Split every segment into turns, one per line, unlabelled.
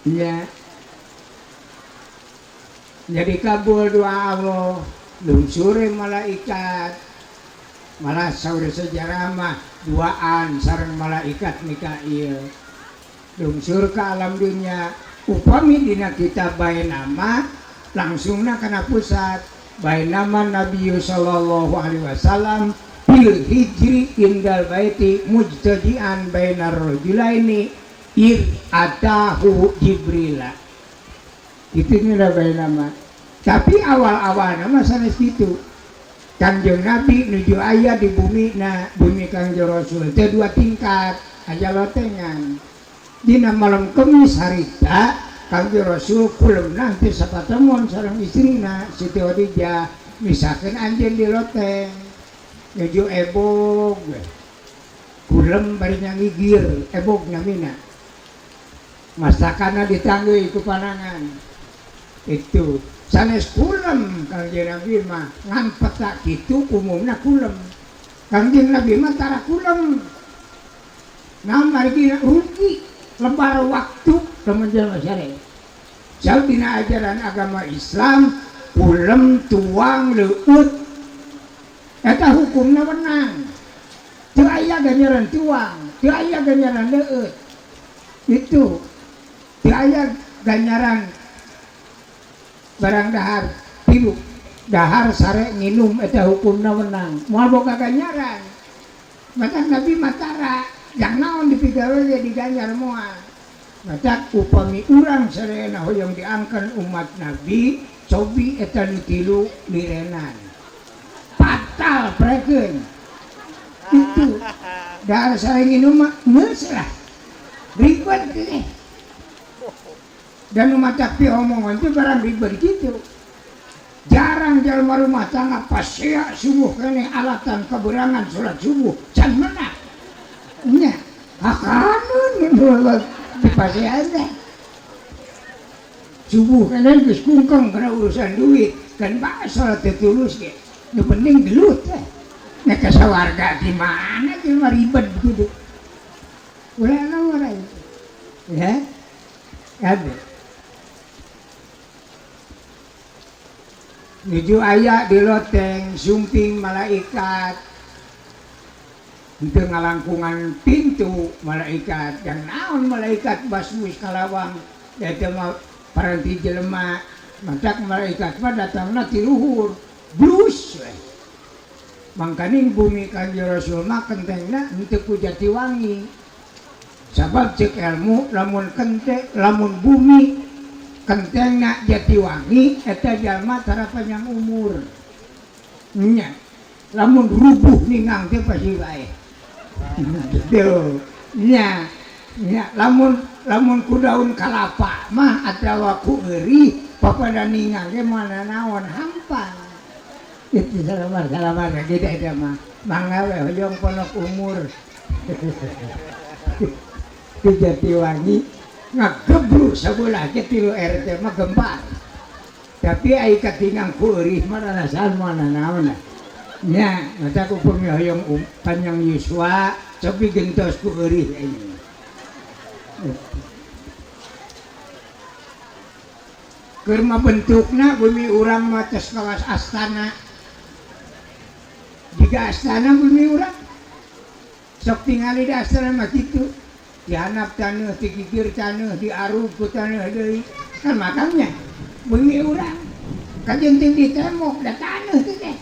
Nya. Jadi kabul doa Allah, lungsure malaikat. Malah saur sejarah mah duaan sareng malaikat Mikail. Lungsur ke alam dunia, upami dina kitab bae nama langsungna kana pusat. Bae nama Nabi sallallahu alaihi wasallam fil hijri indal baiti mujtadian bainar rajulaini id atahu Jibrila. Itu nih bae nama. Tapi awal-awal nama sanes kitu. Kanjeng Nabi nuju aya di bumi na bumi Kanjeng Rasul teh dua tingkat aja lotengan. Dina malam Kemis harita Kanjeng Rasul kulemna teh sapatemon sareng istrina Siti Khadijah misakeun anjeun di loteng nuju ebog kulem bari ngigir ebog namina masakana ditanggui ku panangan itu sanes kulem Kanjeng Nabi mah ngan peta kitu umumna kulem Kanjeng Nabi mah tara kulem nah margi rugi lebar waktu lamun jelema sare. Jauh dina ajaran agama Islam kulem tuang leueut eta hukumna wenang. Teu aya ganjaran tuang, teu aya ganjaran leueut. Itu teu aya ganjaran barang dahar tilu dahar sare nginum eta hukumna wenang. Moal boga ganjaran. Maka Nabi matara yang naon dipigawe ge diganjar moal. Maka upami urang sadayana hoyong diangkeun umat Nabi cobi eta nu tilu lirenan. Fatal prekeun. Itu dahar sare nginum mah geus lah. Ribet teh. Dan umat tapi omongan itu barang ribet gitu. Jarang jelema rumah tangga pasea subuh keneh alatan keberangan salat subuh can meunang. Nya, hakanun di pasea teh. Subuh keneh geus kungkeng kana urusan duit, kan bae salat teh tulus ge. Nu penting gelut teh. Nya ka sawarga di mana jelema ribet gitu. Ulah naon ya. Ada. Nuju aya di loteng sumping malaikat henteu ngalangkungan pintu malaikat yang naon malaikat basmus kalawang eta mah paranti jelema matak malaikat mah datangna ti luhur blus we. Mangkaning bumi Kanjeng Rasul mah kentengna henteu ku Jatiwangi sabab cek ilmu lamun kente lamun bumi kentengna Jatiwangi eta jalma tara panjang umur nya lamun rubuh ningang teh pasti bae gitu nya nya lamun lamun ku daun kalapa mah atawa ku eurih papada ningang ge moal naon hampang itu salamar-salamar gitu eta mah mangga we hoyong ponok umur di Jatiwangi ngagebruk sabelah ge 3 RT mah gempar tapi ai katingang ku eurih mah rarasaan moal naon nya mata ku upami hoyong panjang yuswa cobi gentos ku eurih ini keur mah bentukna bumi urang mah tos kawas astana jiga astana bumi urang sok tingali di astana mah kitu dihanap taneuh, digigir taneuh, diarug ku taneuh deui kan makamnya bumi urang kajenting di tembok da taneuh teh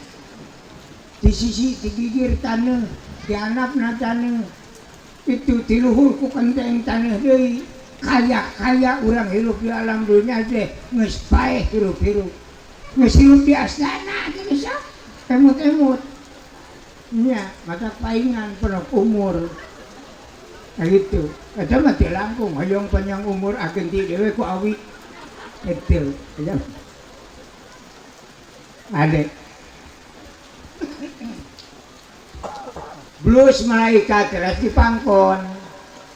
di sisi digigir taneuh dihanapna taneuh itu ti luhur ku kenteng taneuh deui kaya-kaya urang hirup di alam dunya teh geus paeh hirup-hirup geus hirup di astana teh geus emut-emut nya mata paingan penuh umur. Nah gitu, eta mah teu langkung hoyong panjang umur agenti dewe ku awi itu ade blus malaikat teras dipangkon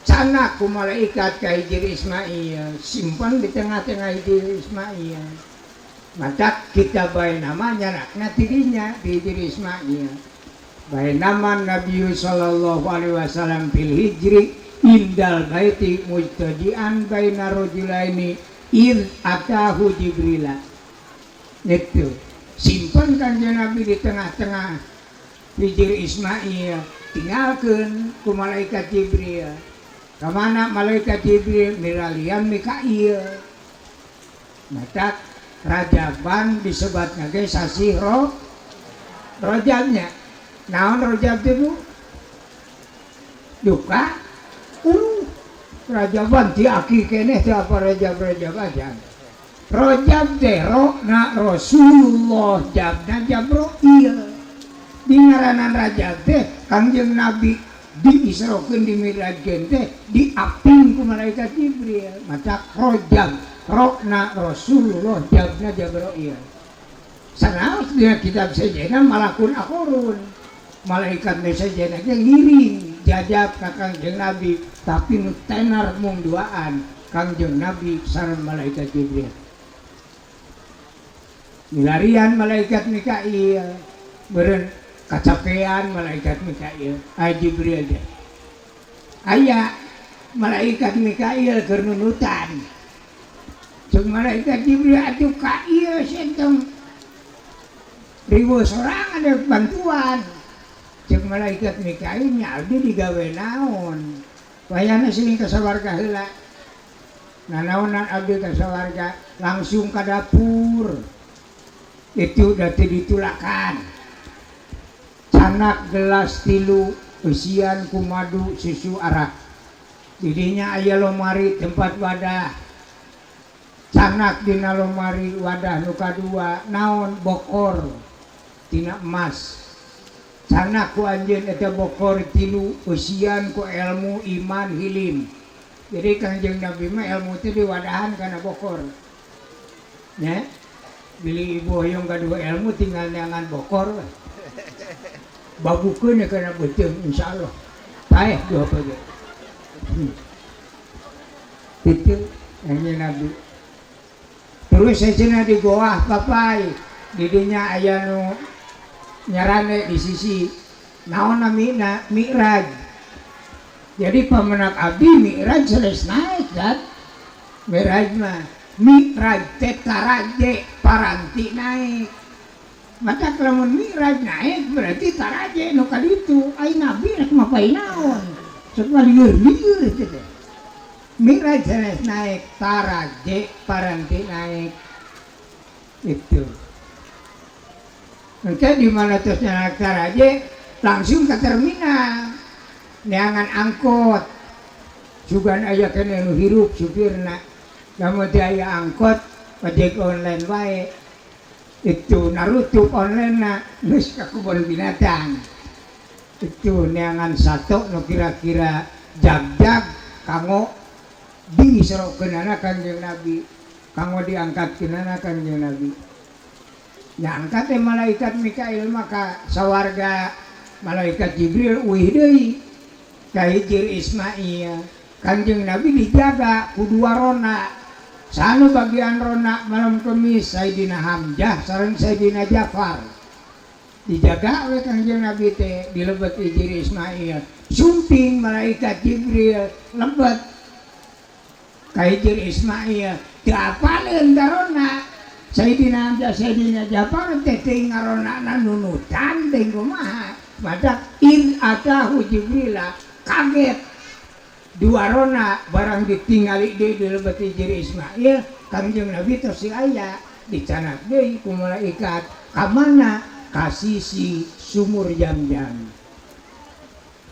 sana ku malaikat ka Hijir Ismail simpan di tengah-tengah Hijir Ismail matak kita bae nama nyarakna tidinya di Hijir Ismail bae nama Nabi sallallahu alaihi wasallam fil hijri Indal baiti mujtajian baina rajulaini id atahu Jibrila. Itu simpen Kanjeng Nabi di tengah-tengah Hijir Ismail, tinggalkeun ku malaikat Jibril. Kamana malaikat Jibril miralian Mikail. Matak Rajaban disebatna ge sasih rojabnya. Naon rojab teh Bu? Duka Rajaban ti aki keneh teh apa rajab-rajab aja. Rojab teh rokna Rasulullah jabna Jabroil. Di ngaranan rajab teh Kangjeng Nabi diisrokeun dimirajkeun teh diaping ku malaikat Jibril. Matak rojab rokna Rasulullah jabna Jabroil. Sanaos dina kitab sejenna malakun akhorun. Malaikat nu sejenna ge ngiring jajab ka Kangjeng Nabi tapi nu tenar mung duaan Kangjeng Nabi sareng malaikat Jibril. Milarian malaikat Mikail beureun kacapean malaikat Mikail Jibril teh. Aya malaikat Mikail keur nunutan. Ceuk malaikat Jibril atuh ka ieu sentong riweuh sorangan ada bantuan. Ceuk malaikat Mikail nya abdi digawe naon? Wayahna sing ka sawarga heula. Nanaonan abdi ka sawarga langsung ka dapur. Itu udah ditulakan. Canak gelas tilu eusian ku madu susu arak. Didinya aya lomari tempat wadah. Canak dina lomari wadah nu kadua naon bokor tina emas. Canak ku anjeun eta bokor tilu eusian ku ilmu iman hilim. Jadi Kangjeng Nabi mah ilmu teh diwadahan kana bokor. Nya bili ibu hoyong gaduh ilmu tinggal neangan bokor. Babukeun kana beuteung insyaallah. Paeh dua page. Itu Kangjeng Nabi. Terus sejenna di goah papai didinya aya nu nyarane di sisi naon namina Mi'raj. Jadi pamenak abdi Mi'raj sanes naik kan? Mi'raj mah Mi'raj teh taraje paranti naik. Maka lamun Mi'raj naik berarti taraje nu kaditu ai nabi rek mapay naon. Sok mah lieur-lieur teh. Mi'raj sanes naik taraje paranti naik. Itu. Engke di mana terus naik taraje langsung ke terminal. Neangan angkot. Sugan aya keneh nu hirup supirna. Lamun teu aya angkot ojek online wae. Itu narutup online na geus ka kebun binatang. Itu neangan sato nu kira-kira jag-jag kanggo diserokeunana Kangjeng Nabi, kanggo diangkatkeunana Kangjeng Nabi. Ya angkat teh malaikat Mikail maka sawarga, malaikat Jibril uih deui ka Hijir Ismail. Kangjeng Nabi dijaga ku dua rona. Sanu bagian rona malam Kemis Sayyidina Hamzah sareng Sayyidina Jafar. Dijaga we Kangjeng Nabi teh dilebet Hijir Ismail. Sumping malaikat Jibril lebet ka Hijir Ismail. Teu apaleun darona. Sayyidina Hamzah Sayyidina Jafar teh teu ngaronana nunutan teh kumaha. Matak in atahu Jibrila kaget. Dua rona barang ditingali deui dilebet Hijir Ismail, Kangjeng Nabi tos aya dicanak deui ku malaikat ka mana? Ka sisi sumur Jam-jam.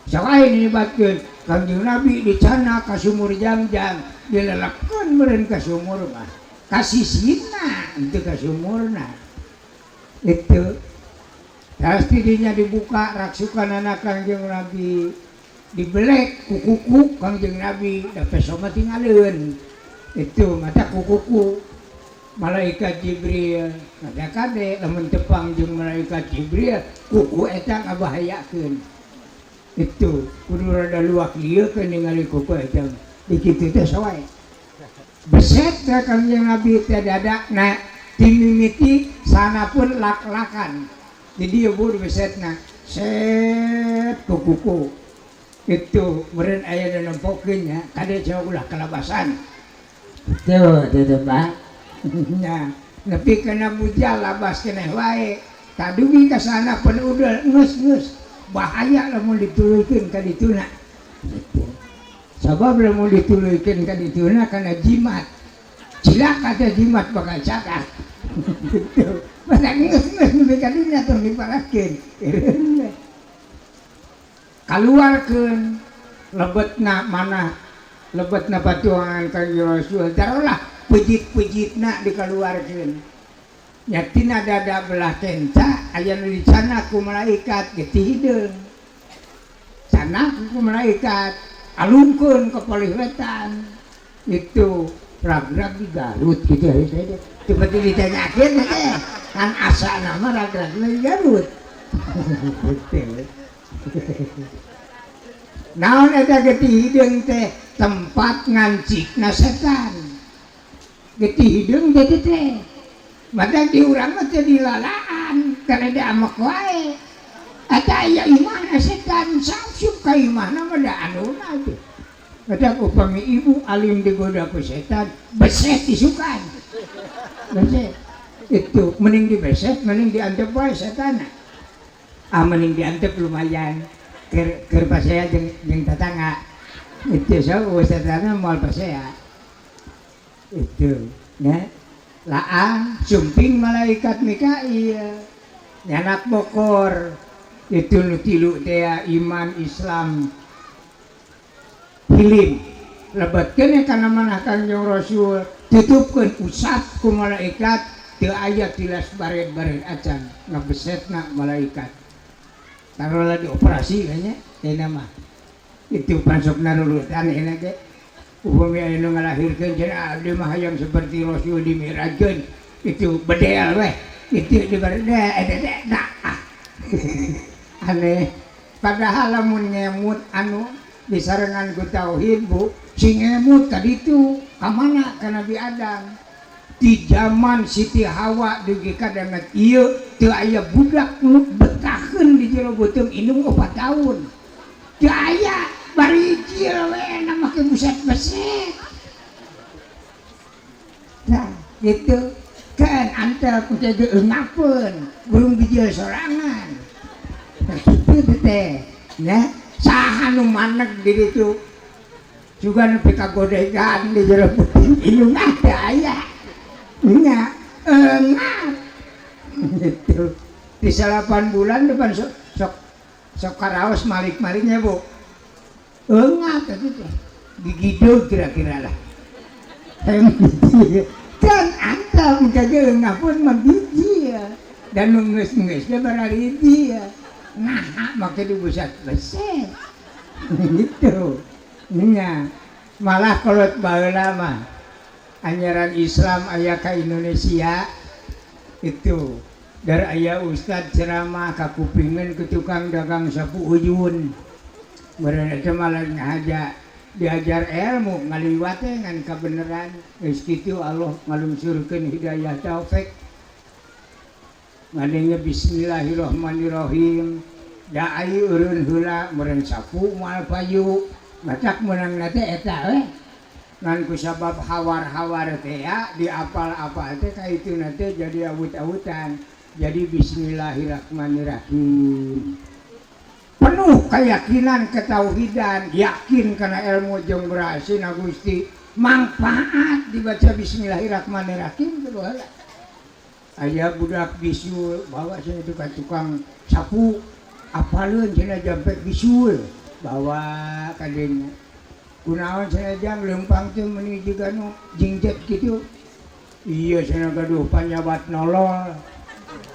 Salain nyebatkeun Kangjeng Nabi dicanak ka sumur Jam-jam, dilelekkeun meureun ka sumur mah. Ka sisina henteu ka sumurna. Itu pasti dinya dibuka raksukanana Kangjeng Nabi. Dibelek kukuku Kangjeng Nabi da peso mah tingaleun. Itu mata kukuku malaikat Jibril. Mata kade lamun tepang jeung malaikat Jibril kuku eta ngabahayakeun. Itu kudu rada luak lieu keun ningali kuku eta. Di kitu teh sawae. Beset teh Kangjeng Nabi teh dadakna timimiti sana pun lak-lakan. Di dieu bur besetna set kukuku. Itu meureun aya nu nempokeun nya kade cenah ulah kalabasan. Tuh teh Pak. Nya nepi kana bujal labas keneh wae. Kadugi ka sana pun udel geus-geus bahaya lamun dituluykeun ka dituna. Gitu. Sabab lamun dituluykeun ka dituna kana jimat. Cilaka teh jimat bakal cakak. Gitu. Masa geus-geus nepi ka dinya tong diparakeun. Kaluarkeun lebetna mana lebetna patuangan Kanjeng Rasul tarolah pejit-pejitna dikaluarkeun. Nyatina dada belah kenca aya nu dicana ku malaikat getih hideung. Cana ku malaikat alungkeun ka palih wetan. Itu rag-rag di Garut gitu ya teh. Tiba-tiba ditanyakeun teh kan asana mah rag-rag di Garut. Naon eta getih hideung teh tempat ngancikna setan. Getih hideung teh teh. Mata di urang mah teh dilalaan karena dia amek wae. Eta aya imahna setan sangsup ka imahna mah da anuna teh. Mata upami ibu alim digoda ku setan, beset isukan. Beset. Itu mending dibeset, mending diantep wae setanna. Ah mending diantep lumayan. Keur pasea jeung tetangga. Itu so setanna moal pasea. Itu nya. Laang sumping malaikat Mikail nyanak bokor itu nu tilu teh iman Islam hilim lebetkeun kana manah Kanjeng Rasul tutupkeun usap ku malaikat teu aya tilas bared-bared acan ngabesetna malaikat tarolah dioperasi nya teh mah itu pansokna rurutan euna ge. Upami aya nu ngalahirkeun cenah abdi mah hayang seperti Rasul dimirajkeun itu bedel weh itu diberde eta teh nah aneh padahal lamun ngemut anu disarengan ku tauhid bu sing ngemut ka ditu ka mana ka Nabi Adam di zaman Siti Hawa dugi ka danget ieu teu aya budak nu betahkeun di jero beuteung indung 4 tahun teu aya bari jil we na make buset-beset. Nah, gitu kan antel ku teh eungapeun, burung bijil sorangan. Nah, kitu teh. Nya saha nu maneg di ditu? Juga nepi ka godegan di jero beuteung indung teh aya. Nya eungap. Gitu. Di 8 bulan depan sok sok karaos malik-maliknya, Bu. Enggak tadi teh digidug kira-kira lah. Kan antam kagak ngapun mah biji ya. Dan ngeus-ngeusnya bararidi ya. Nah, make dibusat beset. Gitu. Nya malah kolot baheula mah anyaran Islam aya ka Indonesia itu dari aya ustad ceramah ka kupingeun ke tukang dagang sapu uyun. Meureun eta malah ngahaja diajar ilmu ngaliwat teh ngan kabeneran geus kitu Allah ngalungsurkeun hidayah taufik. Ngadenge bismillahirrahmanirrahim. Da ai eureun heula meureun sapu moal payu. Matak meunangna teh eta we. Ngan ku sabab hawar-hawar teh ya diapal-apal teh ka ituna teh jadi awut-awutan. Jadi bismillahirrahmanirrahim. Penuh keyakinan ketauhidan, yakin karena ilmu jeung berhasil Gusti manfaat dibaca bismillahirrahmanirrahim teh baheula. Aya budak bisul bawa cenah itu ka tukang sapu apaleun cenah jampe bisul bawa ka dinya. Kunaon cenah jang leumpang teh meuni jiga nu jingjet kitu. Iya cenah gaduh panyawat nolol.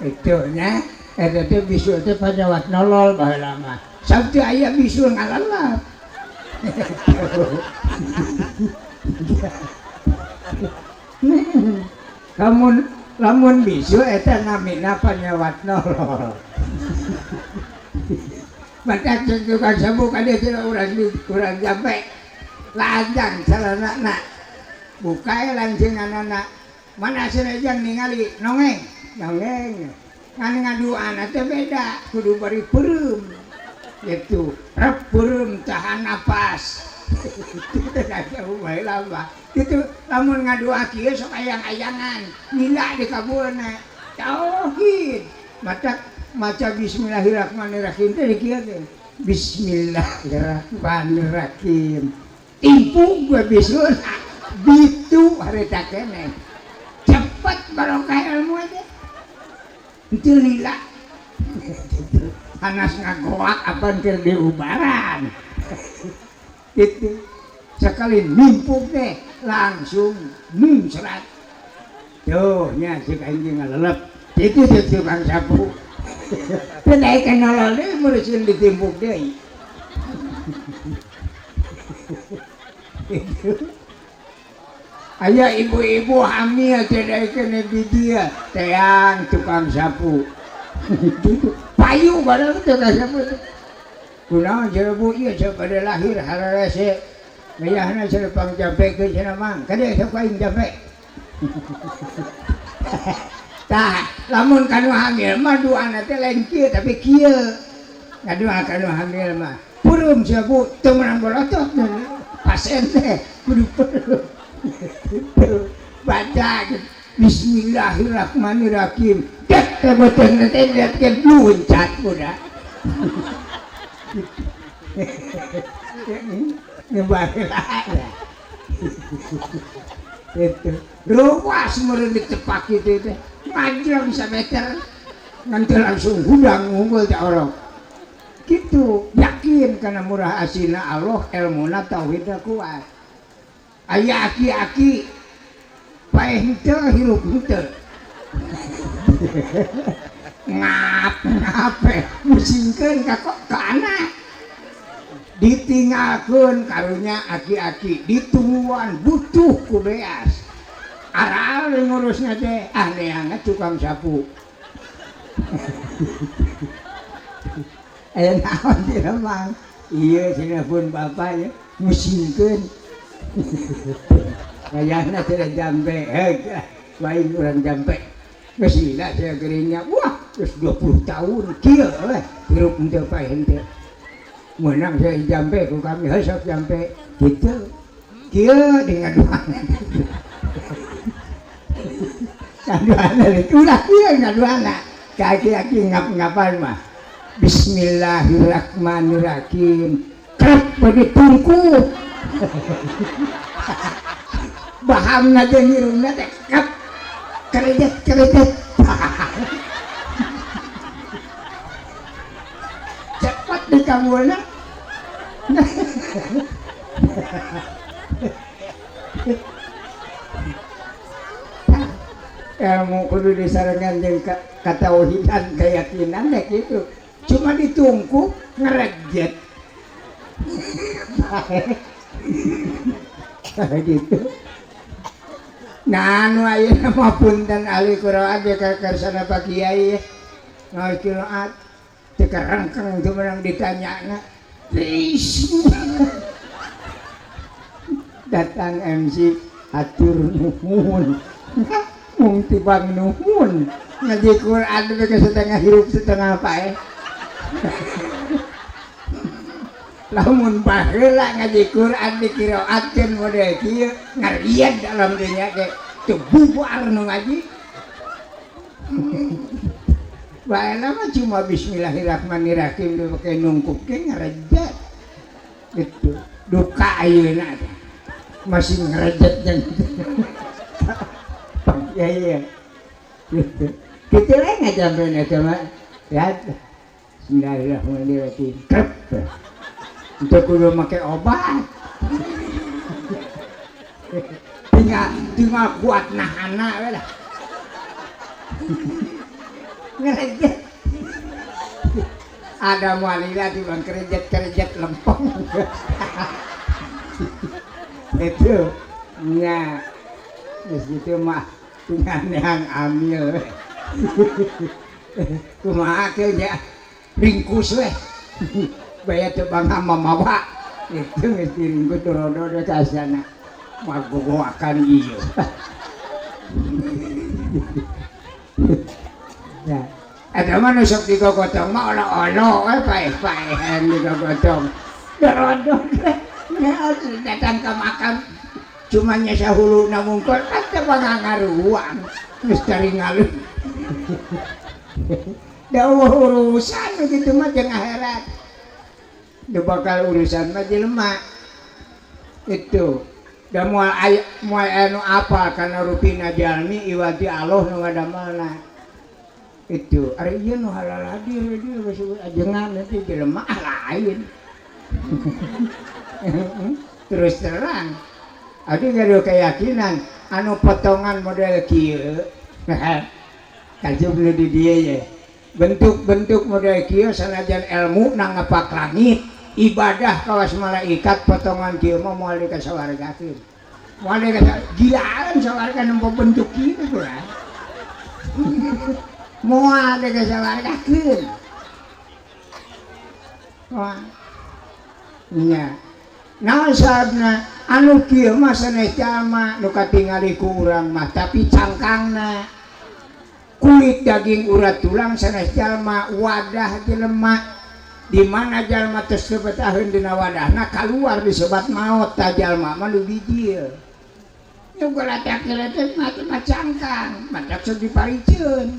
Itu nya eta teh bisul teh panyawat nolol baheula mah. Sabtu aya bisul ngalalap. Lamun lamun bisul eta namina panyawat nolol. Batak tukang sabu ka dieu cenah urang jampe. Lanjang celanana. Bukae lanceunganana. Mana cenah jang ningali nongeng, nongeng. Ngan ngaduana teh beda, kudu bari peureum. Gitu rep beureum tahan napas. Itu baheula mah. Gitu lamun ngadoa kieu sok ayang-ayangan, lila dikabulna. Tauhid. Matak maca bismillahirrahmanirrahim teh kieu teh. Bismillahirrahmanirrahim. Timpuk gue bisun bitu harita keneh. Cepet barokah ilmu teh. Henteu lila. Anas ngagoak apan keur diubaran. Gitu. Sekali nimpuk teh langsung muncrat. Tuh nya si anjing ngalelep. Itu teh tukang sapu. Teu daekeun nolol deui murusin ditimpuk deui. Itu. Aya ibu-ibu hamil teu daekeun di dieu, teang tukang sapu. Payu badan tukang sapu. Kunaon cenah bu ieu cenah pada lahir hararese. Ngayahna cenah pangjampekeun cenah mang. Kade sok aing jampe. Tah, lamun kanu hamil mah doana teh lain kieu tapi kieu. Ngadoa kanu hamil mah. Peureum sia bu teu meunang bolotot. Pasien teh kudu peureum. Baca bismillahirrahmanirrahim. Dek teh beuteung teh dek teh luncat budak. Ngebaheula. Itu ruas meureun ditepak kitu teh. Majeng sameter nanti langsung hudang unggul teh orok. Gitu yakin karena murah asina Allah ilmuna tauhidna kuat. Aya aki-aki paeh henteu hirup henteu. Ngap ngap musingkeun ka ka anak. Ditinggalkeun karunya aki-aki ditungguan butuh ku beas. Aral ngurusna teh ah neangan tukang sapu. Aya naon cenah mang? Ieu cenah pun bapa ye musingkeun. Kayana cenah jampe, heuh lain urang jampe. Geus lila cenah geuringnya. Wah, geus 20 tahun kieu we hirup henteu paeh henteu. Meunang saya jampe ku kami heuh sok jampe kitu. Kieu dengan doana. Ngaduana ulah kieu ngaduana. Kaki-kaki ngap-ngapan mah. Bismillahirrahmanirrahim. Krep bagi tungku. Bahamna jeung hirungna teh krep. Kerejet-kerejet. Cepat dikabulna. Ilmu kudu disarengan jeung katauhidan keyakinan teh kitu. Cuma ditungku ngerejet. Gitu. Nah anu ayeuna mah punten ahli qiraat ge karsana Pak Kiai ngaos qiraat teu karengkeng teu meunang ditanyana. Datang MC hatur nuhun. Mung tibang nuhun. Ngaji Quran teh setengah hirup setengah paeh. Lamun baheula ngaji Quran dikiraatkeun model kieu ngarian dalam dunya ge teu bubar nu ngaji. Baheula mah cuma bismillahirrahmanirrahim dipake nungkup ge ngarejet. Gitu. Duka ayeuna teh. Masih ngarejet jeung ya iya. Gitu. Kitu we ngajampeun eta mah. Ya. Bismillahirrahmanirrahim. Krep. Untuk kudu make obat. Tinggal kuat nahana we lah. Ngerejet. Ada mualila di bang kerejet-kerejet lempeng. Itu nya geus kitu mah tinggal neang amil. Kumaha teh nya ringkus we. Baya teu bangga mamawa itu geus diringkus rodo ka sana. Magogoakan ieu. Ya. Eta mah nu sok digogotong mah olo-olo we paeh-paehan digogotong. Dorodok datang ke makam cuma nyesa huluna mungkul kan teu pangangaruang geus taringalun. Da urusan kitu mah jeung akhirat. Nu bakal urusan mah jelema. Itu da moal aya moal anu apal kana rupina jalmi iwati Allah nu ngadamelna. Itu ari ieu nu halal hadir dieu geus ajengan nanti jelema lain. Terus terang abdi gaduh keyakinan anu potongan model kieu kajub nu di dieu ye bentuk-bentuk model kieu sanajan ilmu na ngapak langit ibadah kawas malaikat potongan kieu mah moal dikasawargakeun moal gilaan sawarga nempo bentuk kieu kurang moal dikasawargakeun wah nya naon sababna anu kieu mah sanes jalma nu katingali ku urang mah tapi cangkangna kulit daging urat tulang sanes jalma wadah jelema di mana jalma tos teu betaheun dina wadahna kaluar disebat maot ta jalma mah nu bijil nu galatak-galatak mah cangkang matak sok dipariceun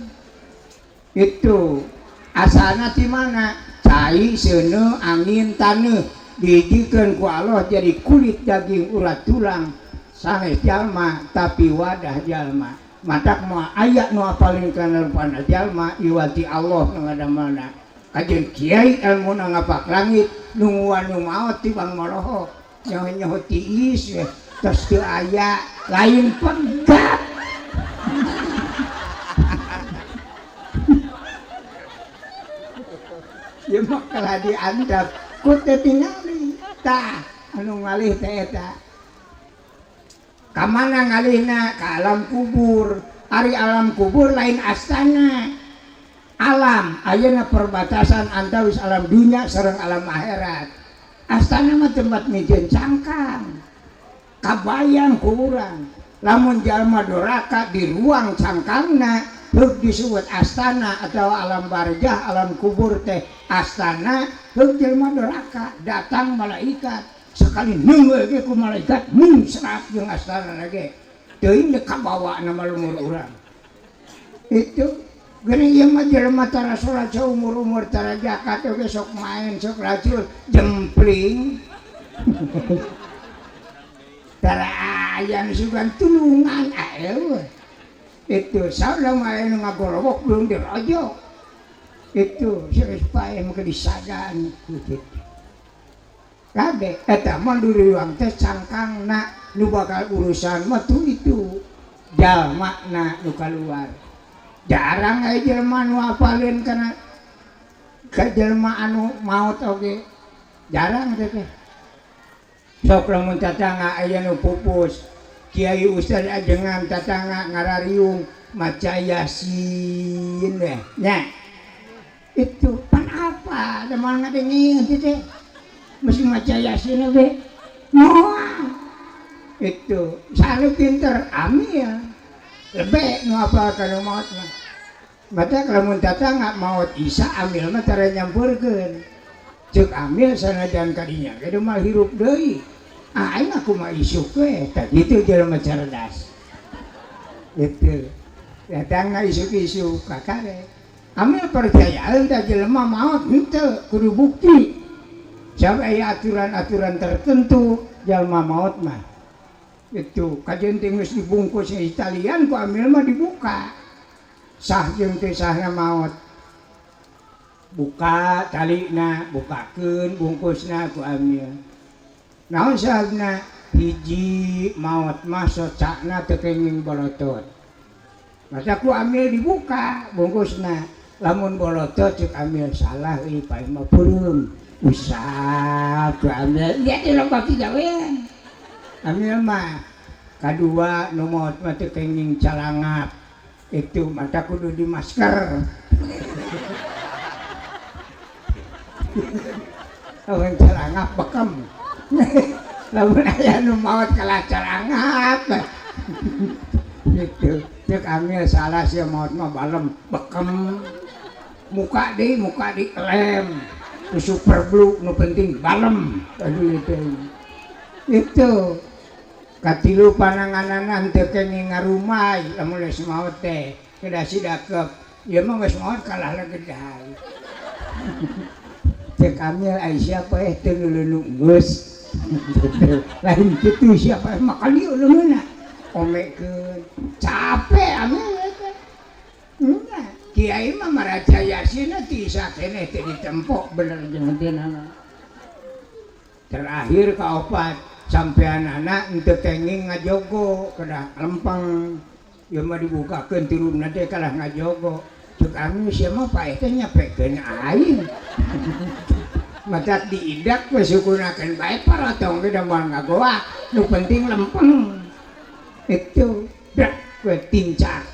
itu asalna ti mana cai seuneu angin taneuh dijikeun ku Allah jadi kulit daging urat tulang sanes jalma tapi wadah jalma matak moal aya nu apalin kana rupana jalma iwati Allah nu ngadamelna kajeun kiai ilmuna ngapak langit nungguan nu maot tibang moroho nyaho-nyaho tiis we tos teu aya lain pegat. Ieu mah kalah diantap ku teu tingali tah anu ngalih teh eta ka mana ngalihna ka alam kubur. Ari alam kubur lain astana alam ayeuna perbatasan antawis alam dunya sareng alam akhirat. Astana mah tempat mijeun cangkang kabayang ku urang lamun jalma doraka di ruang cangkangna heuk disebut astana atau alam barzah alam kubur teh astana heuk jelema doraka datang malaikat sekali neungeul ge ku malaikat mungsrat jeung astana ge teuing deuk kabawa na malumur urang itu geuning ieu mah jelema tara salat saumur-umur tara zakat oge sok main sok racul jempling tara aya nu sugan tulungan aeuh itu salah main ngagorowok belum dirojok itu serius pae mah disadan gitu kabeh eta mah duriwang teh cangkangna nu bakal urusan mah tuh itu jalmana nu kaluar jarang aya jelema nu apaleun kana ka jelema anu maot oge jarang teh sok lamun tatangga aya nu pupus kiai ustaz ajengan tatangga ngarariung maca yasin weh nya itu pan apa da moal ngadengin teh mesti maca yasin we moal itu sanu pinter amil lebih nu apal kana maot mah matak lamun tatangga maot Isa amil mah tara nyampurkeun ceuk amil sanajan kadinya ge moal hirup deui aing aku mah isuk we tah kitu jelema cerdas gitu datangna isuk-isuk kakare amil percayaan tah jelema maot henteu kudu bukti sampai aya aturan-aturan tertentu jelema maot mah itu kajeun teh geus dibungkus Italian ku amil mah dibuka sah jeung teu sahna maot buka talina bukakeun bungkusna ku amil naon sababna hiji maot mah socakna teu kenging bolotot masa ku amil dibuka bungkusna lamun bolotot ceuk amil salah euy pae mah peureum usap ku amil ieu teh loba kigawean amil mah kadua nu maot mah teu kenging calangap itu mata kudu di masker lamun calangap bekem lamun aya nu maot kalah calangap gitu cek amil salah sia maot mah balem bekem Muka deui lem. Nu super blue nu penting balem. Aduh itu. Itu katilu pananganan teu kenging ngarumai lamun geus maot teh kedah sidakep. Ieu mah geus maot kalah legeday. Cek amil ai siapa teu nulunu geus. Lain kitu siapa mah kali leungeunna. Omekeun capek amil teh. Nya kiai mah maraca yasin ti sakeneh teh ditempok bener jeung henteu. Terakhir kaopat sampean anak henteu kenging ngajogo kedah lempeng. Ieu mah dibukakeun tirupna teh kalah ngajogo. Cek ami sia mah paeh teh nyapekeun aing. Matak diidak we sukunakeun bae parotong ge da moal ngagoa, nu penting lempeng. Itu brak we tincak.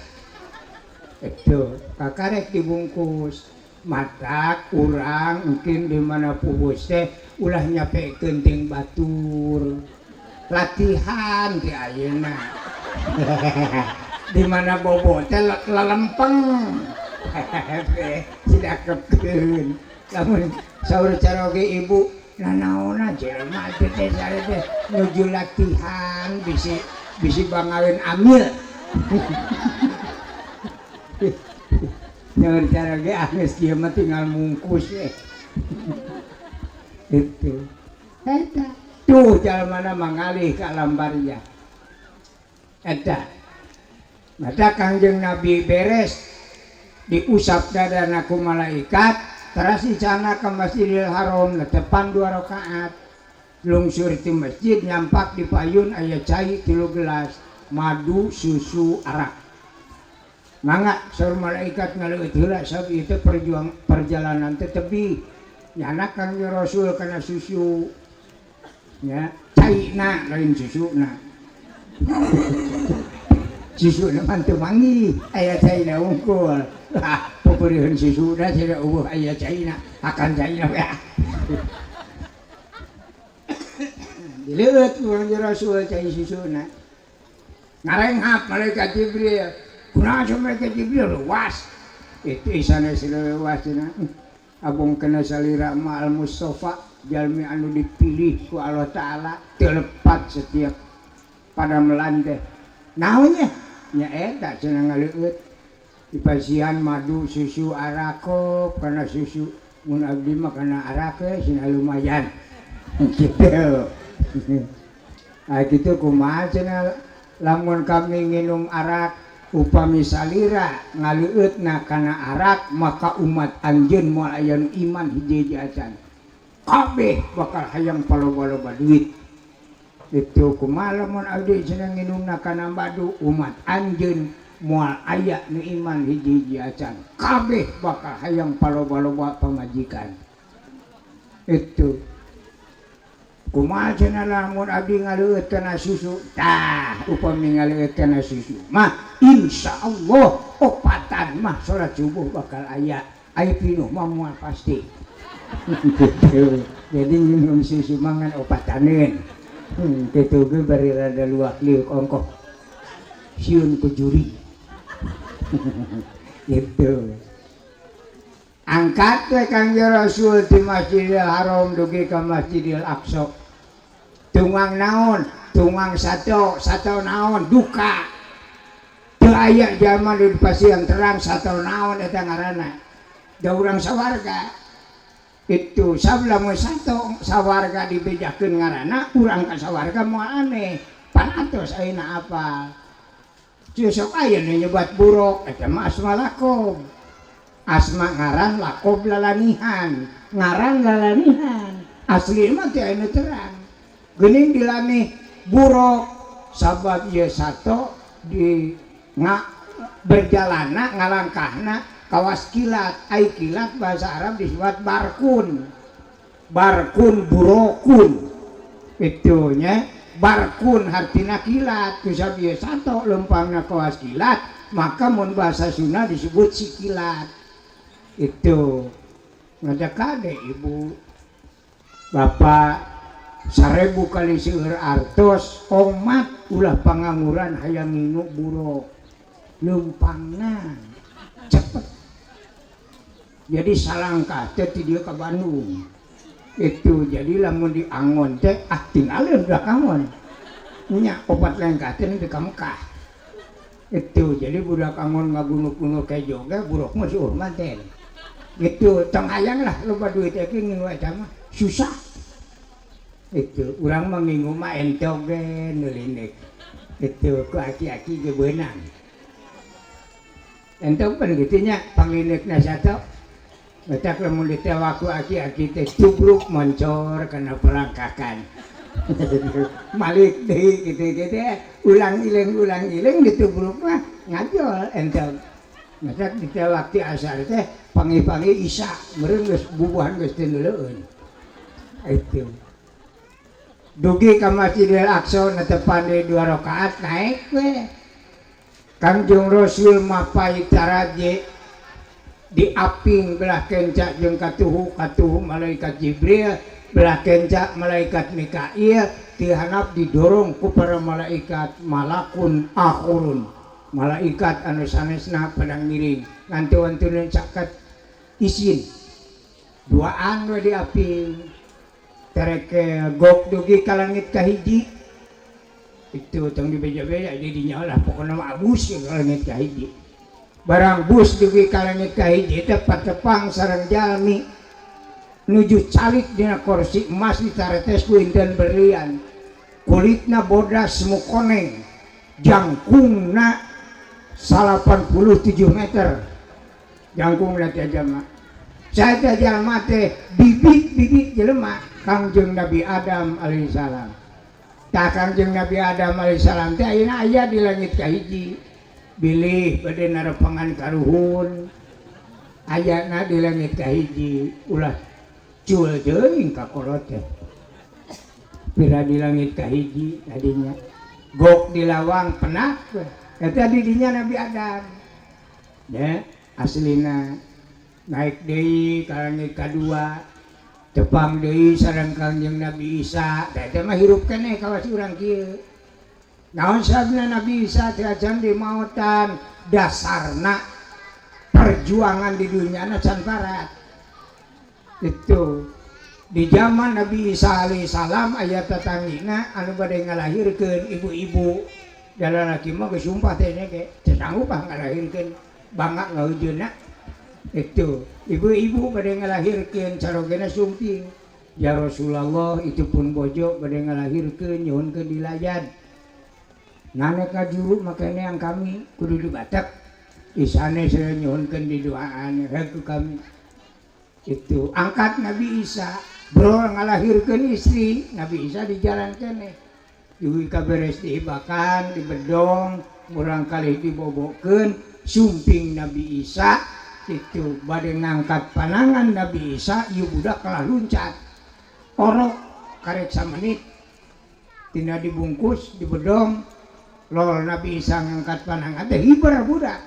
Itu kakarek dibungkus. Matak urang mungkin di mana pubus teh ulah nyapekeun ting batur. Latihan di ayeuna. Di mana bobo teh lalempeng. Sidakepkeun. Lamun saur caroge ibu nanaonna jelema teh sare teh nuju latihan bisi bisi bangawin amil. Nyaur caroge geus kieu mah tinggal mungkus eh. Itu. Eta tuh jalmana mangalih ka alam barzah. Eta. Mata Kangjeng Nabi beres diusap dadana ku malaikat teras dicana ke Masjidil Haram netepan 2 rakaat lungsur di masjid nyampak di payun aya cai 3 gelas madu susu arak mangga saur malaikat ngaleueut heula sabab ieu teh perjuang perjalanan teh tebih nyana Kangjeng Rasul kana susu nya caina lain susuna susuna mah teu manggih aya caina unggul. Lah peupeureuheun susuna cenah eueuh aya caina akan caina we. Dileueut ku Kangjeng Rasul cai susuna. Ngarenghap malaikat Jibril. Kunaon malaikat Jibril luas. Itu isana luas cenah. Abong kena salira ma al Mustafa jalmi anu dipilih ku Allah Taala teu lepat setiap pada melanteh. Naonnya? Nya eta cenah ngaleueut. Dipasihan madu susu arakop kana susu mun abdi mah kana arak we cenah lumayan. Kitu. Ah kitu kumaha cenah lamun kami nginum arak upami salira ngaleueutna kana arak maka umat anjeun moal aya nu iman hiji-hiji acan. Kabeh bakal hayang paloba-loba duit. Itu kumaha lamun abdi cenah nginumna kana madu umat anjeun moal aya nu iman hiji-hiji acan. Kabeh bakal hayang paloba-loba pamajikan. Itu kumaha cenah lamun abdi ngaleueut kana susu tah upami ngaleueut kana susu mah insyaallah opatan mah salat subuh bakal aya aya pinuh mah moal pasti. Jadi minum susu mangan opataneun. Kitu ge bari rada luak liuk ongkoh sieun ku juri. Gitu. Angkat we Kangjeng Rasul di Masjidil Haram dugi ka Masjidil Aqsa. Tungang naon? Tungang sato, sato naon? Duka. Teu aya jalma nu dipasihan terang sato naon eta ngaranna. Da urang sawarga. Itu sablamun sato sawarga dibejakeun ngaranna, urang ka sawarga moal aneh. Pan atos ayeuna apal. Sok aya nu nyebat buruk eta mah asma lakob. Asma ngaran lakob lalanihan, ngaran lalanihan. Asli mah teu aya nu terang. Geuning dilanih buruk sabab ieu sato di berjalana ngalangkahna kawas kilat. Ai kilat bahasa Arab disebut barkun. Barkun burokun. Itu nya barkun hartina kilat. Ku sabab ieu sato leumpangna kawas kilat, maka mun bahasa Sunda disebut sikilat. Itu ngajak kade ibu bapak 1000 kali seueur artos omat ulah pangangguran hayang nginu buruk leumpangna cepet Jadi salangkah teh ti dieu ka Bandung. Itu jadi lamun diangon teh ah tinggalin budak angon. Nya opat lengkah teh nepi ka Mekah. Itu jadi budak angon ngagunuk-gunuk kejo ge buruk mah seueur manten. Itu tong hayang lah loba duit teh ngingu eta mah susah. Itu urang mah ngingu mah entog ge neulinek. Itu ku aki-aki ge beunang. Entog pan kitu nya panglineukna sato. Batak lamun ditewak ku aki-aki teh tubruk moncor kana pelangkakan. Malik deui kitu-kitu ulang iling ditubruk mah ngajol entog. Matak ditewak ti asar teh pangi-pangi isya meureun geus bubuhan geus teu neuleueun. Itu. Dugi ka Masjidil Aqsa netepan deui 2 rakaat naik we. Kangjeng Rasul mapai taraje diaping belah kenca jeung katuhu katuhu malaikat Jibril belah kenca malaikat Mikail tihanap didorong ku para malaikat malakun akhurun malaikat anu sanesna padang miring nganti-wantuneun caket isin duaan we diaping tereke gok dugi ka langit kahiji itu tong dibeja-beja di dinya lah pokona mah abus ka langit kahiji barang bus dugi ka langit kahiji teh patepang sareng jalmi nuju calik dina kursi emas ditaretes ku inten berlian kulitna bodas mukoneng jangkungna 87 meter jangkungna teh jalma saeta jalma teh bibit-bibit jelema Kangjeng Nabi Adam alaihissalam. Tah Kangjeng Nabi Adam alaihissalam teh ayeuna aya di langit kahiji bilih bade narepangan karuhun ayana di langit kahiji ulah cul teuing ka kolot teh pira di langit kahiji tadinya gok di lawang penak eta di dinya Nabi Adam ya aslina naik deui ka langit kadua tepang deui sareng Kangjeng Nabi Isa teh mah hirup keneh kawas urang kieu. Naon sabna Nabi Isa teh acan dimautan dasarna perjuangan di dunia na can parat. Itu di zaman Nabi Isa alaihissalam aya tatangina anu bade ngalahirkeun ibu-ibu da lalaki mah geus sumpah teh nya ge teu sanggup ah ngalahirkeun bangga ngahujeunna. Itu ibu-ibu bade ngalahirkeun carogena sumping ya Rasulullah itu pun bojo bade ngalahirkeun nyuhunkeun dilayan. Nanek kajuru makanya yang kami kudu dibatak isane saya nyuhunkeun di doaan ku kami itu angkat Nabi Isa bro ngalahirkeun istri Nabi Isa di jalan keneh duwi kaberes diibakan dibedong murang kali dibobokeun sumping Nabi Isa itu bade ngangkat panangan Nabi Isa ieu budak kalah luncat orok karek samenit tina dibungkus dibedong lol Nabi Isa ngangkat panangan teh hiber budak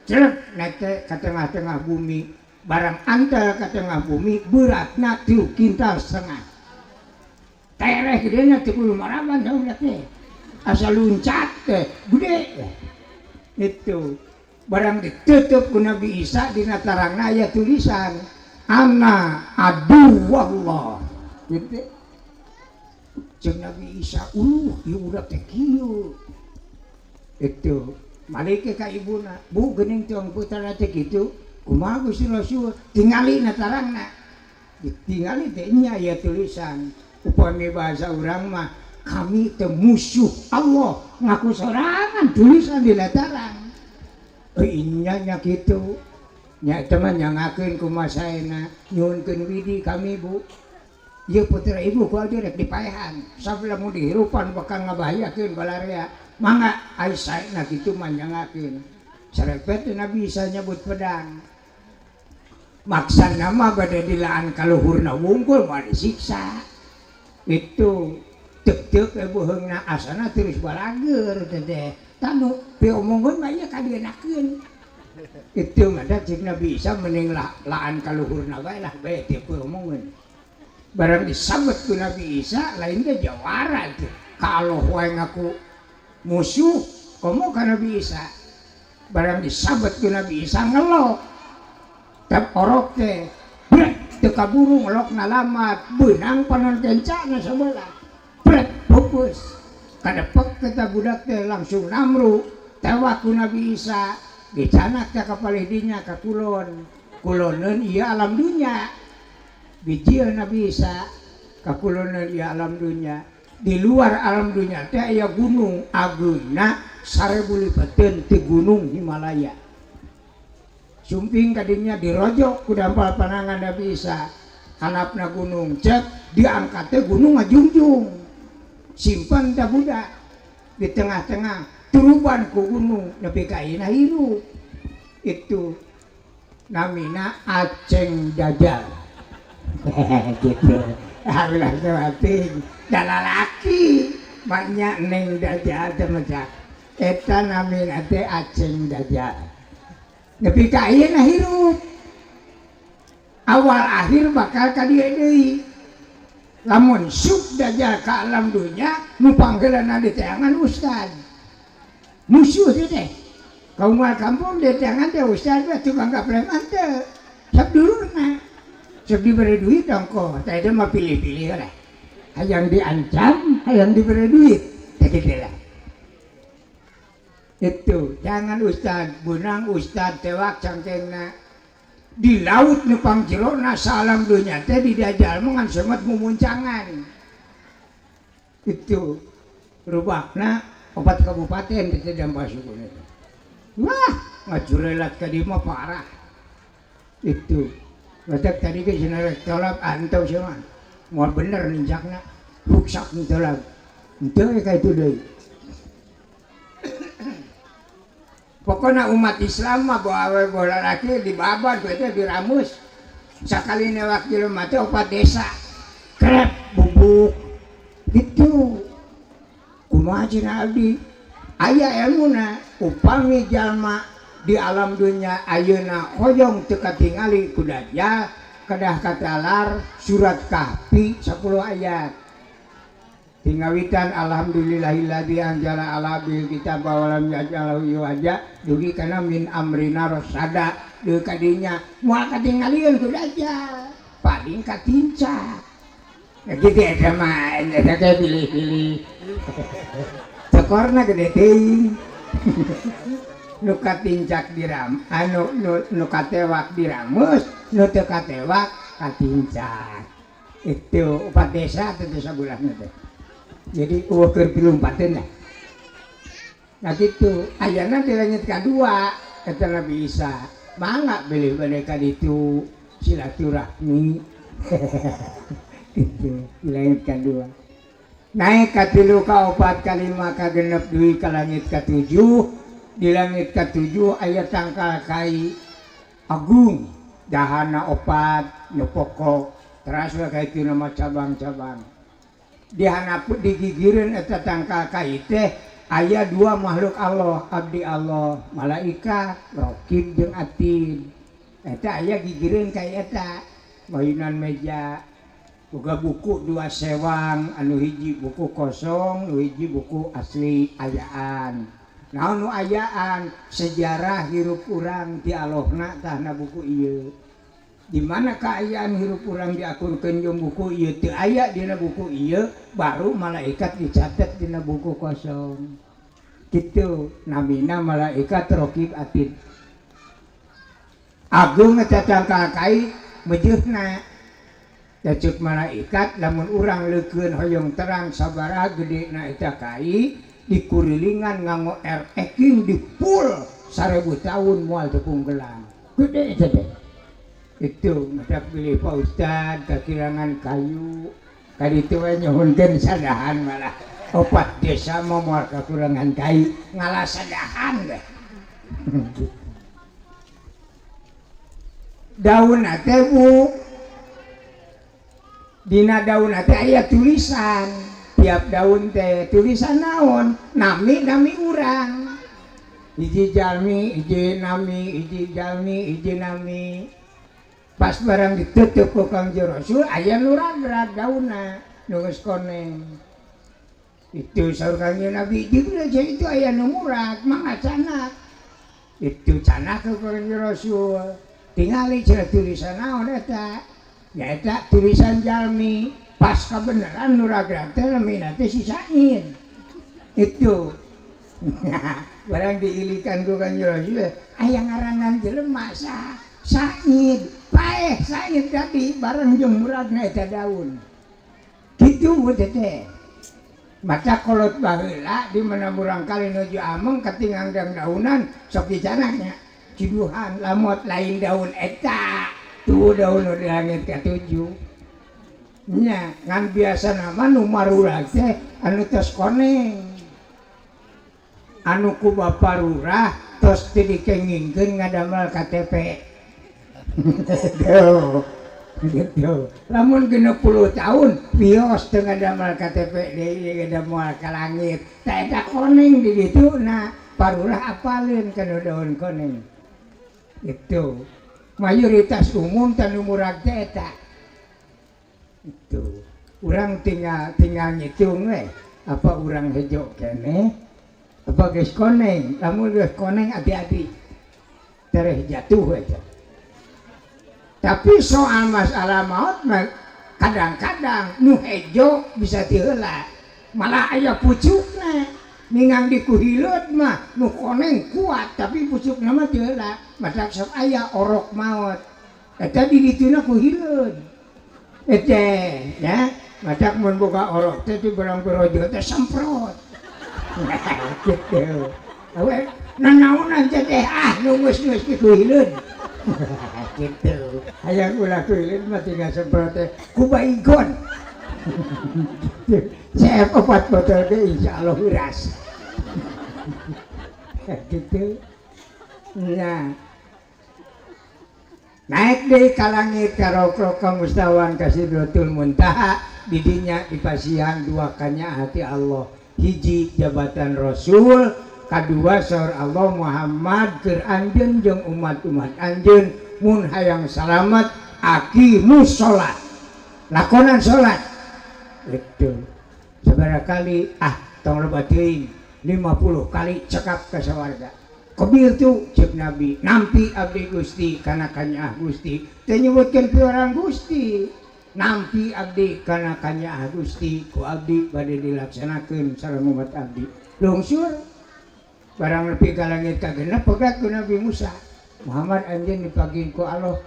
celek naik teh ka tengah-tengah bumi barang antel ka tengah bumi beratna 3,5 kintal tereh gedena teu kudu maraban sauna teh asa luncat teh gede itu barang ditutup ku Nabi Isa dina tarangna aya tulisan ana adu wallah gitu jeung Nabi Isa ieu budak teh kieu itu malik ka ibuna bu geuning tong putra teh kitu kumaha Gusti Rasul tingali na tarangna ditingali teh nya aya tulisan upami bahasa urang mah kami teh musuh Allah ngaku sorangan tulisan di tarang euy nya kitu nya teh mah nyangakeun kumaha saena nyuhunkeun widi kami bu ieu putra ibu ku abdi rek dipaehan sabla mun dihirupan bakal ngabahayakeun balarea mangga ai saena kitu mah nyangakeun sarepet Nabi Isa nyebut pedang maksana mah bade dilaan kaluhurna wungkul mah disiksa itu tek-tek buheungna asana terus balageur teh tanu piomongkeun mah ieu kadienakeun itu mah da cik Nabi Isa mending laan kaluhurna bae lah bae teu piomongkeun barang disabet ku Nabi Isa lain ge jawara teh ka Allah wae ngaku musuh komo ka Nabi Isa barang disabet ku Nabi Isa ngelok Tap orok teh brek teu kaburu ngelokna lamat beunang panon kencana sebelah brek pupus kadepek eta budak teh langsung namru tewak ku Nabi Isa dicanak teh ka palih dinya ka kulon kuloneun ieu alam dunya bijil Nabi Isa ka kuloneun ieu alam dunya. Di luar alam dunia teh aya gunung ageungna 1000 lipeteun ti gunung Himalaya. Sumping kadinya dirojok ku dampal panangan Nabi Isa. Hanapna gunung cek diangkat teh gunung ngajungjung. Simpan teh budak di tengah-tengah turuban ku gunung nepi ka ayeuna hirup. Itu namina Aceng Dajjal. Gitu. Alhamdulillah teh dalalaki banyak neng Dajjal teh mecak eta namina teh Aceng Dajjal nepi ka ayeuna hirup awal akhir bakal ka dieu deui lamun sub Dajjal ka alam dunya nu panggeulana diteangan ustad musuh teh kaum kampung diteangan teh ustad teh tukang kapreman teh sabdulurna sok diberi duit ongkoh teh eta mah pilih-pilih lah hayang diancam, hayang diberi duit, gitu lah. Itu jangan ustad, bunang ustad tewak cangkengna di laut nupang jerona salam dunya teh di Dajjal mah ngan semet mumuncangan. Itu rubakna 4 kabupaten teh dampak suku eta. Wah, ngajurelat ka dieu mah parah. Itu. Batak tadi ge cenah tolak antau sia mah. Moal bener ninjakna ruksak tolak henteu ka itu deui. Pokona umat Islam mah bawa awe bawa lalaki dibabat we teh diramus sakali newak jelema teh 4 desa krep bubuk gitu. Kumaha cenah abdi aya elmuna upami jalma di alam dunya ayeuna hoyong teu katingali ku Dajjal kedah katalar surat Kahfi 10 ayat. Tingawitan alhamdulillahilladzi anzala ala bil kitab wa lam yaj'alhu iwaja dugi kana min amrina rasada deui kadinya moal katingalieun ku Dajjal paling katincak. Nah kitu eta mah eta teh pilih-pilih. Cekorna gede teuing. Nu katincak diram anu nu katewak diramus nu teu katewak katincak. Itu 4 desa teh desa bulahna teh. Jadi eueuh keur pilumpateun lah. Nah kitu ayana di langit kadua eta Nabi Isa. Mangga bilih bade ka ditu silaturahmi. Itu di langit kadua. Naik ka 3 ka 4 ka 5 ka 6 dugi ka langit ka 7. Di langit ka-7 aya tangkal kai agung dahana 4 nu pokok teras we ka itu nama cabang-cabang dihanap digigireun eta tangkal kai teh aya 2 makhluk Allah abdi Allah malaikat raqib jeung atid eta aya gigireun kai eta mainan meja boga buku 2 sewang anu hiji buku kosong nu hiji buku asli ayaan. Naon nu ayaan sejarah hirup urang ti Allahna tahna buku ieu. Di mana kaayaan hirup urang diakurkeun jeung buku ieu teu aya dina buku ieu baru malaikat dicatet dina buku kosong. Kitu namina malaikat raqib atid. Agung eta tangkal kai mejeuhna. Ceuk malaikat lamun urang leukeun hoyong terang sabaraha gedena eta kai dikurilingan nganggo ereking dipul 1000 tahun moal tepung gelang gede eta teh. Itu matak pilih Pak Ustad kakirangan kayu kaditu we nyuhunkeun sadahan malah 4 desa mah moal kakurangan kai ngalah sadahan deh. Daun teh Bu dina daun teh aya tulisan tiap daun teh tulisan naon nami-nami urang hiji jalmi hiji nami hiji jalmi hiji nami pas barang ditutup ku Kangjeng Rasul aya nu ragrag daunna nu geus koneng itu saur Kangjeng Nabi Jibril itu aya nu murag mangga canak itu canak ku Kangjeng Rasul Tingali cenah tulisan naon eta? Ya eta tulisan jalmi. Pas kebenaran nu ragrag teh namina teh si Said. Itu. Barang diilikan ku Kanjeng Rasul, aya ngaranan jelema sa Said. Paeh Said tadi bareng jeung muragna eta daun. Kitu teh. Mata kolot baheula di mana murangkali nuju ameng katingang daunan sok dicanaknya. Ciduhan lamot lain daun eta. Tuh daun nu di langit katujuh. Nya ngan biasa nama nu marurag teh anu tos koneng. Anu ku bapa lurah tos teu dikengingkeun ngadamel KTP. Gitu. Lamun 60 tahun bios teu ngadamel KTP deui ngadamel ka langit. Tah eta koneng di ditu na parurah apaleun kana daun koneng. Itu. Mayoritas umum tanu murag teh eta. Itu. Urang tinggal ngitung we. Apa urang hejo keneh? Apa geus koneng? Lamun geus koneng hati-hati. Tereh jatuh eta. Tapi soal masalah maut kadang-kadang nu hejo bisa tiheula. Malah aya pucukna. Ningang di kuhileut mah nu koneng kuat tapi pucukna mah tiheula. Matak sok aya orok maut. Eta di dituna kuhileut. Eta ya, matak mun boga orok teh di barang berojo teh semprot. Gitu. Awe nanaonan teh ah nu geus-geus kuhileut. Gitu. Hayang ulah kuhileut mah tinggal semprot teh ku baygon. CF 4 botol ge insyaallah beras. Gitu. Nah. Naik deui ka langit ka rokrok ka mustawan ka Sidratul Muntaha di dinya dipasihan dua kanya hati Allah. Hiji jabatan Rasul, kadua saur Allah Muhammad keur anjeun jeung umat-umat anjeun mun hayang salamet aqimus shalat. Lakonan salat. Itu. Sabaraha kali ah tong loba teuing 50 kali cekap ka sawarga. Qabil tu ceuk Nabi, nampi abdi Gusti kana kanyaah Gusti. Teu nyebutkeun piwarang Gusti. Nampi abdi kana kanyaah Gusti ku abdi bade dilaksanakeun sareng umat abdi. Lungsur barang nepi ka langit kagenep pegat ku Nabi Musa. Muhammad anjeun dipagih ku Allah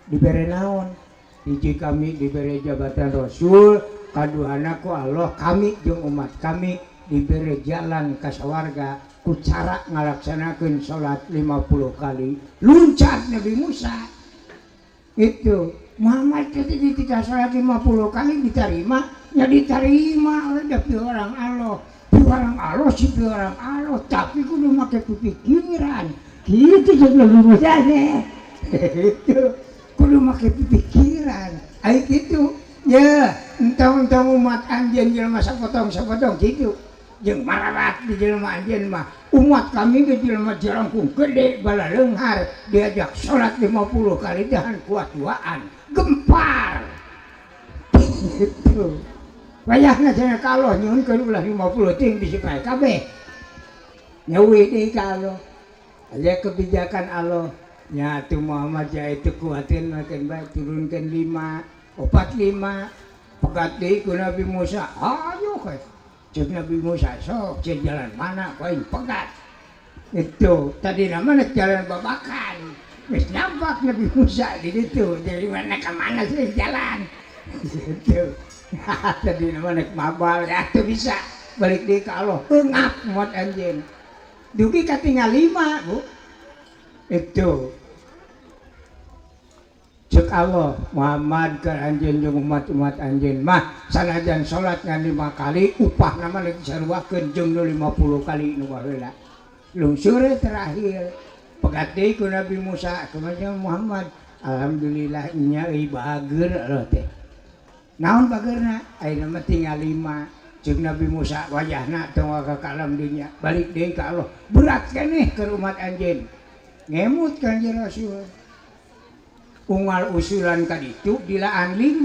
dibere naon? Hiji kami dibere jabatan Rasul, kaduana ku Allah kami jeung umat kami dibere jalan ka sawarga ku cara ngalaksanakeun salat 50 kali. Luncat Nabi Musa. Itu Muhammad ketika salat 50 kali diterima, ya diterima oleh orang Allah. Orang Allah sih orang Allah, tapi kudu make pikiran. Gitu jeung Nabi Musa teh. Itu kudu make pikiran. Ai kitu. Ya, entong-entong umat anjeun jelema sapotong-sapotong kitu. Jeung mararat di jelema anjeun mah. Umat kami ge jelema jarangkung gede balaleunghar diajak salat 50 kali tahan kuat duaan. Gempar. Gitu. Wayahna cenah ka Allah nyuhunkeun ulah 50 ting bisi pae kabeh. Nyawi deui ka Allah. Aya kebijakan Allah. Nya atuh Muhammad ya itu kuatin makin bae turunkeun 5, 4 5. Pegat deui ku Nabi Musa. Ayo we. Ceuk Nabi Musa sok ceuk jalan mana ku aing pegat. Itu tadi nama jalan babakan. Geus nampak Nabi Musa di ditu. Jadi mana ka mana sih jalan. Gitu. Tadi nama nek mabal ya teu bisa balik deui ka Allah. Eungap muat anjeun. Dugi katinggal 5, Bu. Itu. Cek Allah Muhammad keur anjeun jeung umat-umat anjeun mah sanajan salat ngan 5 kali upahna mah leutik saruakeun jeung nu 50 kali nu baheula. Lungsur terakhir pegat deui ku Nabi Musa kumaha Muhammad alhamdulillah nya euy bager Allah teh. Naon bageurna? Ayeuna mah tinggal 5. Ceuk Nabi Musa wajahna tong ka alam dunya balik deui ka Allah berat keneh keur umat anjeun. Ngemut Kanjeng Rasul. Unggal usulan kaditu dilaan 5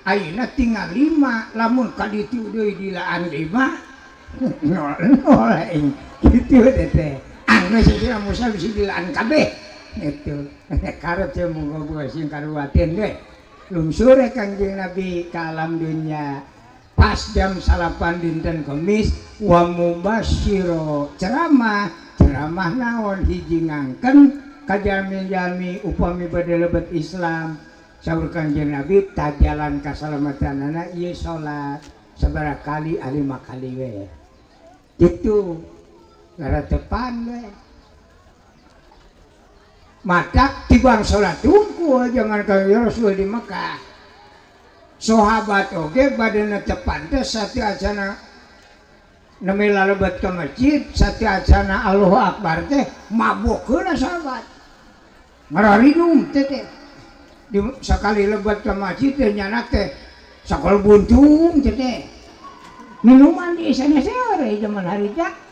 ayeuna tinggal 5 lamun kaditu deui dilaan 5 nol nol aing kitu teh. Anu sih Musa bisa dilaan kabeh. Itu karep teh muga-muga sing karuwateun we. Lungsur Kangjeng Nabi ka alam dunya pas jam 9 dinten Kemis wa mubasyiro ceramah ceramah naon hiji ngangken ka jalmi-jalmi upami bade lebet Islam. Saur Kangjeng Nabi tajalan kasalamatanana ieu salat sabaraha kali 5 kali we. Kitu ngaratepan we. Matak tibang salat tungkul jangan ka Rasul di Mekah. Sahabat oge bade netepan teh sateuacana nembe lalebet ka masjid sateuacana Allahu Akbar teh mabok heula sahabat. Ngararinum teh teh. Di sakali lebet ka masjid teh nyanak teh sakol buntung teh teh. Minuman di sanes zaman harita.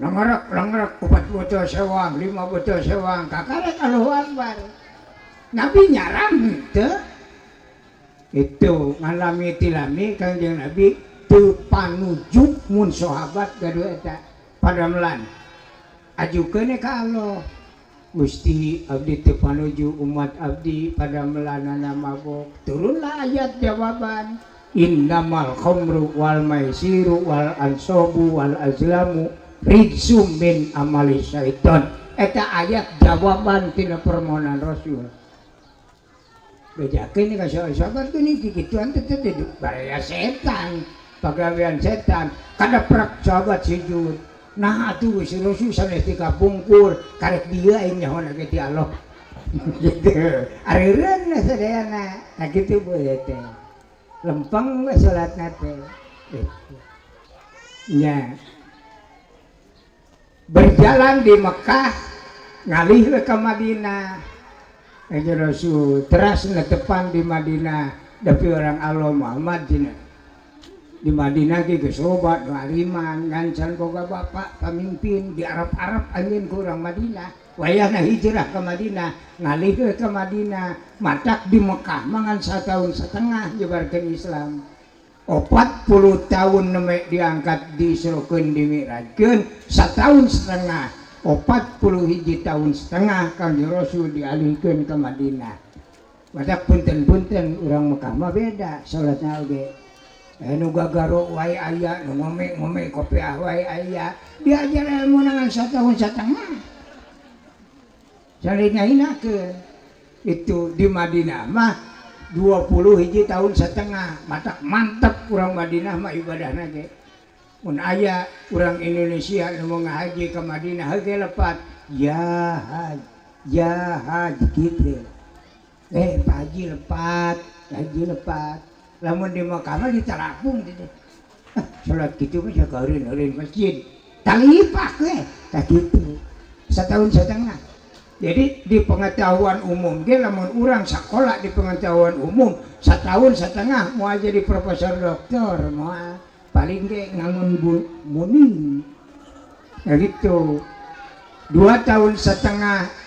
Lengerek lengerek 4 botol sewang, 5 botol sewang, kakarek Allahu Akbar. Nabi nyaram teu. Itu ngalami tilami Kangjeng Nabi teu panujuk mun sahabat gaduh eta padamelan. Ajukeun ka Allah. Gusti abdi teu panuju umat abdi padamelanana mabok. Turunlah ayat jawaban. Innamal khamru wal maisiru wal ansobu wal azlamu rijsum min amali syaiton. Eta ayat jawaban tina permohonan Rasul. Bejakeun ka sahabat geuning kikituan teh teh baraya setan, pagawean setan. Kadaprak sahabat sujud. Nah atuh si Rasul sanes ti kapungkur, karek dieu aing nyaho ge ti Allah. Gitu. Areureun sadayana. Nah kitu bu teh. Lempeng we salatna teh. Nya. Berjalan di Mekah ngalih ke Madinah. Kanjeng Rasul teras netepan di Madinah tapi orang Allah Muhammad dina. Di Madinah ge geus loba nu ariman ngancan boga bapak pamimpin di Arab-Arab anjeun ku urang Madinah. Wayahna hijrah ke Madinah, ngalih ke Madinah, matak di Mekah mangan 1,5 tahun nyebarkeun Islam. 40 tahun nemek diangkat diisrokeun dimi'rajkeun 1,5 tahun 41 tahun setengah Kangjeng Rasul dialihkeun ke Madinah. Matak punten-punten urang Mekah mah beda salatna oge. Nu gagaro wae aya, nu ngome-ngome kopiah wae aya. Diajar ilmu nangan 1,5 tahun. Salina hinakeun. Itu di Madinah mah 21 tahun setengah. Matak mantep urang Madinah mah ibadahna ge. Mun aya urang Indonesia nu mau ngahaji ke Madinah heuge lepat ya haji kitu. Pak Haji lepat, haji lepat. Lamun di Mekah mah ditarapung gitu. Salat kitu mah sakeureun-eureun masjid. Talipah we tah kitu. 1,5 tahun. Jadi di pengetahuan umum ge lamun urang sakola di pengetahuan umum 1,5 tahun moal jadi profesor doktor moal. Paling ge ngangun muning. Ya gitu. 2,5 tahun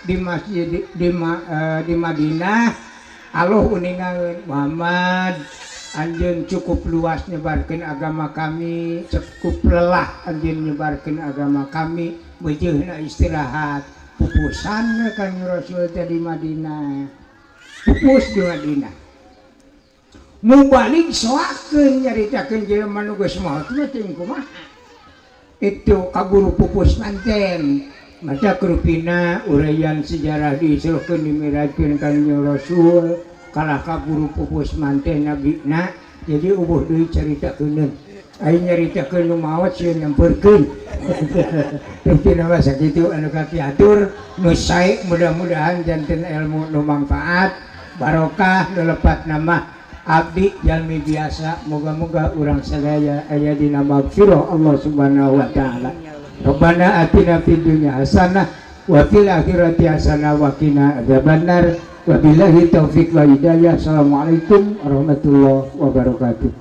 di masjid di Madinah Allah uningaeun Muhammad anjeun cukup luas nyebarkeun agama kami, cukup lelah anjeun nyebarkeun agama kami, beujeuna istirahat. Pupusan Kangjeng Rasul teh di Madinah. Pupus di Madinah. Mubalik soakeun nyaritakeun jelema nu geus maot mah teuing kumaha. Itu kaburu pupus manten. Mata kerupina uraian sejarah diisrokeun dimirajkeun Kangjeng Rasul kalah kaburu pupus manten nabina. Jadi ubuh deui caritakeun. Aing nyaritakeun nu maot sieun nyamperkeun. Rupina mah sakitu anu kapiatur nu sae mudah-mudahan janten ilmu nu manfaat barokah nu lepat nama abdi jalmi biasa moga-moga urang sadaya aya dina magfirah Allah Subhanahu wa taala. Rabbana atina fid dunya hasanah wa fil akhirati hasanah wa qina adzabannar. Wabillahi taufik wal hidayah. Assalamualaikum warahmatullahi wabarakatuh.